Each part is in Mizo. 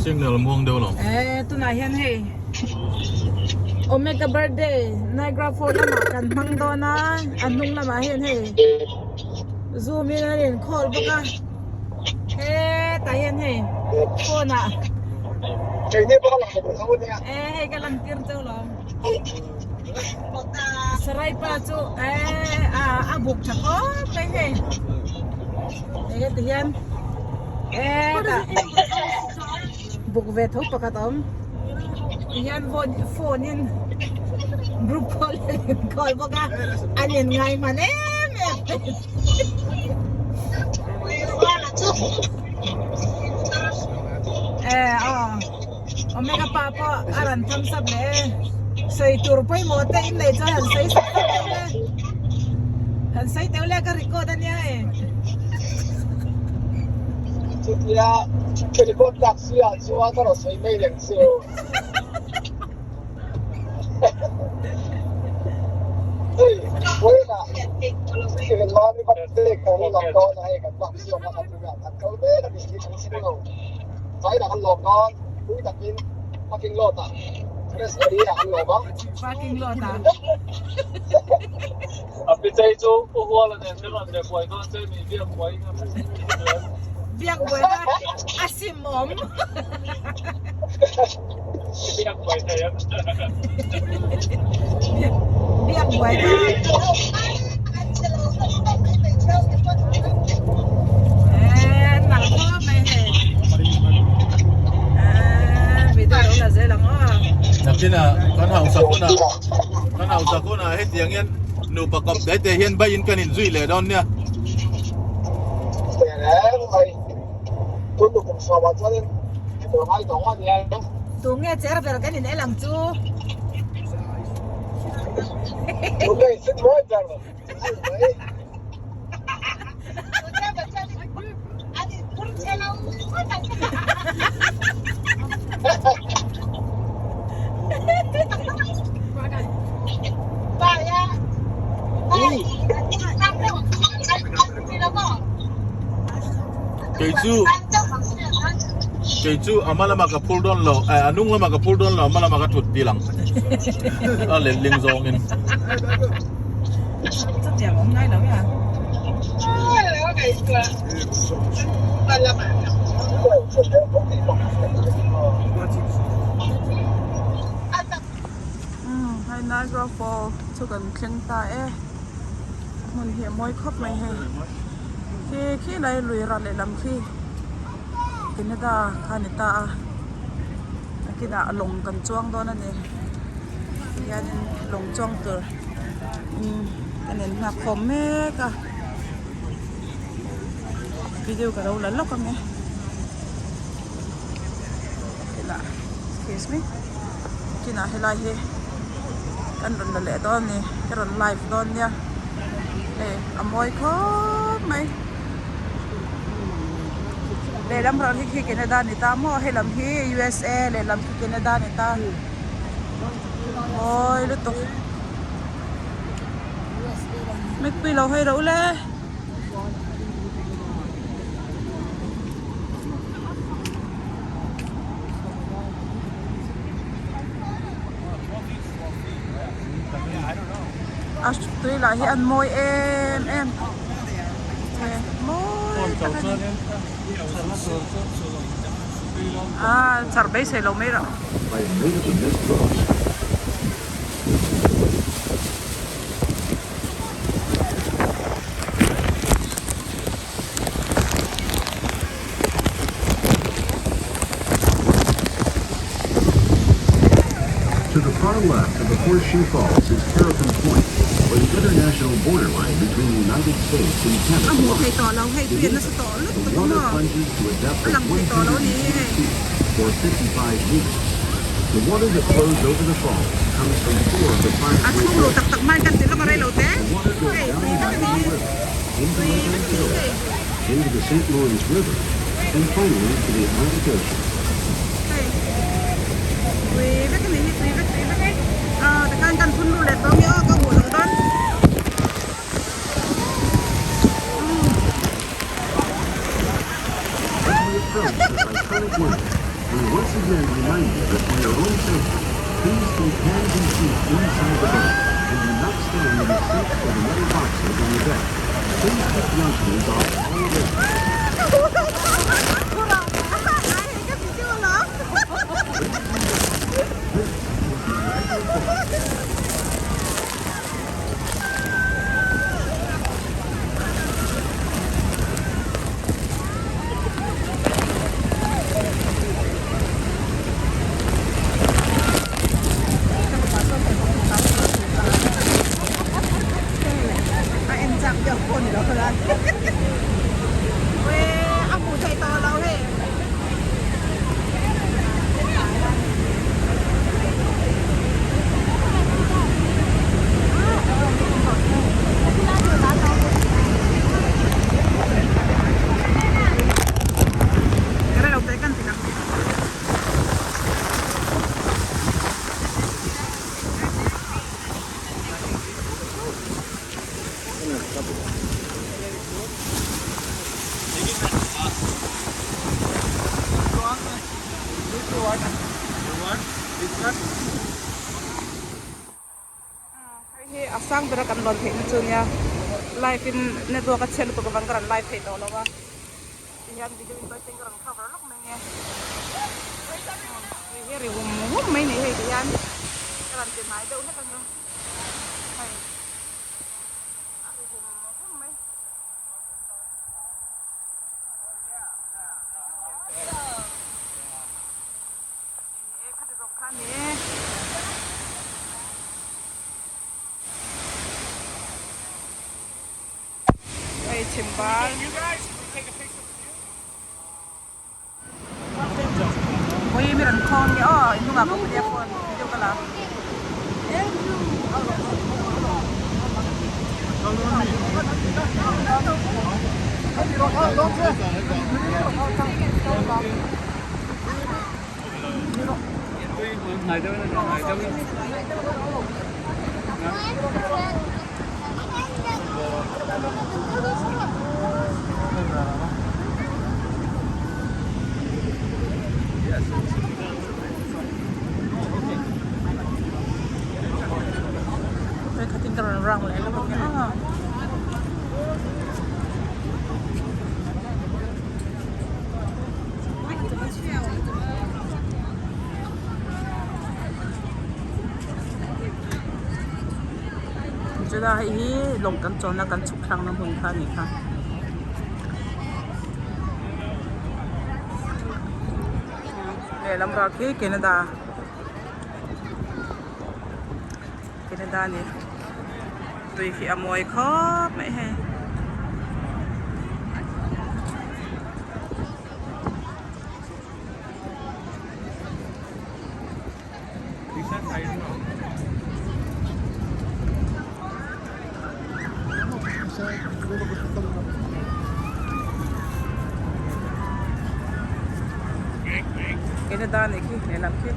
Signal muang deuh lo. Eh tunah hian hei Omega birthday Niagara Falls lamah kan hmang dawn a, a hnung lamah hian hei zoom in an in call bawk a, hetah hian hei phone ah eh hei ka lan tir cheu lo Sarai pa chu eh a buk tha khawp mai hei enge ti hian hetah buk ve tho pakhat a awm ti hian phone in group call an in call bawk a an in ngai hman em em eh aw. Omega pa pawh a rawn thumbs up leh e. Sawi tur pawimawh te in nei chuan han sawi sak sak deuh le. Han sawi teuh le ka record a nia e. Chutia ka record tak si ah chuan ka rawn sawi mai reng chu. Hei vawiinah Mami birthday kan lawm dawn a hei kan bak siam a kan kan kal mek a nih hi kan chhung lo. China an lawm dawn pui takin parking lot ah rest area an lawm a. Parking lot ah. A pichei chu Pu Huala nen kan rawn biak buai dawn che mi biak buai in a Biak buai kha a sim awm. Biak buai thei ang. Biak buai kha. Eh, nalh khawp mai hei. Eh, video lo la zel ang aw. Nakinah kan hausa hunah kan hausa hunah hetiang hian nupa kawp te te hian baiin kan inzui leh dawn nia. Reng mai. Tun nukum sawmah chuanin hetiang ngai tawh ngawt nia. Tunge cher ber kan in el ang chu. Tunge in mawi ber. Kei chu kei chu a hma lamah ka phur dawn lo eh a hnung lamah ka phur dawn lo a hma lamah ka thut bil ang a letling zawngin. Chutiang awm ngai lo ya. Hei Niagara Falls chu kan thleng ta e. Hmun hi a mawi khawp mai hei. Khi khi lai lui ral lehlam khi Canada kha a ni ta a. Nakinah lawng kan chuang dawn a ni. Tihianin lawng chuang tur kan in nghak khawm mek a. Video ka lo la lawk ang e. Nakinah excuse me nakinah helai hi kan rawn la leh dawn a ni ka rawn live dawn nia hei a mawi khawp mai lehlam rawh hi khi Canada ni ta maw helam hi USA lehlam khi Canada ni ta mawi lutuk mipui lo hawi rawh ule. A tui lah hi an mawi em em mawi tak a ni ah char beisei lo mai rah. To the far left of the Horseshoe Falls is Terrapin Point, where the international borderline between the United States and A Canada hmuh theih lies. tawh lo hei tui a nasa tawh The lutuk water maw plunges to a depth a of lang theih tawh lo ni 180 hei. feet, or 55 meters. The water that flows over the falls comes from four of the five A great chhung luh lakes. tak tak mai kan ti lawk a rei lo te The water goes hei down tui the vek a ni Niagara hi River, into tui Lake vek a ni Ontario, hei. into the St. Lawrence River, and finally to the Atlantic Ocean. Hei tui vek a ni hi tui vek tui vek aw tikhan kan phun luh leh tawh ang i aw ka hmuh loh dawn. As we approach this iconic wonder, we once again remind you that for your own safety, please keep hands and feet inside the boat and do not stand in the seats or the metal boxes on the deck. Please keep youngsters off all railings. A en chak deuh pawh ni lo khan a hmuh theih tawh lo hei. Hei hi a sang bera kan rawn theihna chu nia live in network a chhe lutuk avang ka rawn live thei tawh lo a tihian video in tawi te in ka rawn cover lawk mai nge tui hi a ri hum hum mai ni hei tihian ka rawn ti hnai deuh hlek ania hei a ri hum hum mai. Hei chhimbal Ui mi rawn khawng nge aw in hnungah pawh ka phone video ka la. Khatin ka rawn round leh lawk ang a. Chula hei hi lawng kan chawn a kan chhuk thlakna hmun kha a ni kha. Lehlam ral khi Canada Canada a ni tui khi a mawi khawp mai hei. Canada nih khi lehlam khi.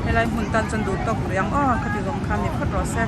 Helai hmun tan chuan duh tawk lui ang aw khati zawng khan ni phawt rawh se.